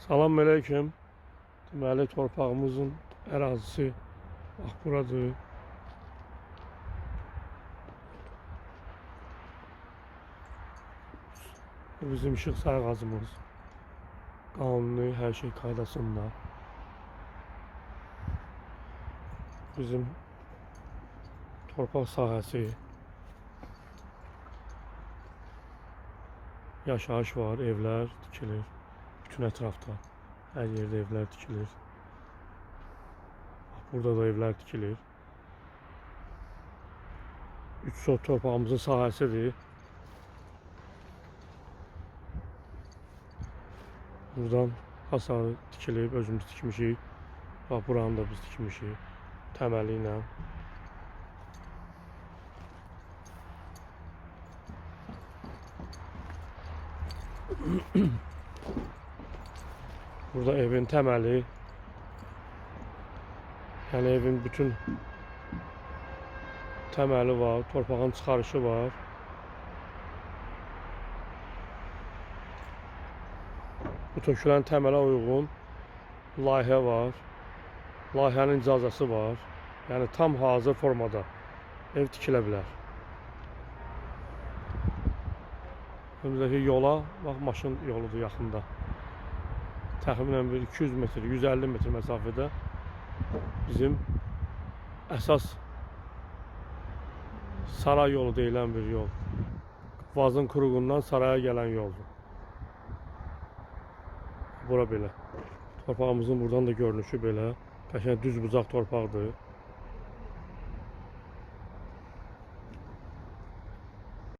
Salam aleyküm. Deməli torpağımızın ərazisi bax buradır. Bu bizim işıq sayğacımız. Qanuni, hər şey qaydasında. Bizim torpaq sahəsi. Yaşayış var, evlər tikilir. Bütün ətrafda. Hər yerdə evlər tikilir. Bax, burada da evlər tikilir. 3 sot torpağımızın sahəsidir. Buradan hasarı tikilib, özümüz tikmişik. Bax, buranı da biz tikmişik. Təməli ilə. Burada evin təməli, yəni evin bütün təməli var, torpağın çıxarışı var. Bu tökülən təmələ uyğun layihə var. Layihənin icazəsi var. Yəni tam hazır formada ev tikilə bilər. Önümüzdəki yola, bax maşın yoludur yaxında. Təxminən bir 200 metr, 150 metr məsafədə bizim əsas saray yolu deyilən bir yol. Vazın Kruqundan saraya gələn yoldur. Bura belə. Torpağımızın buradan da görünüşü belə. Qəşəng düz bucaq torpaqdır.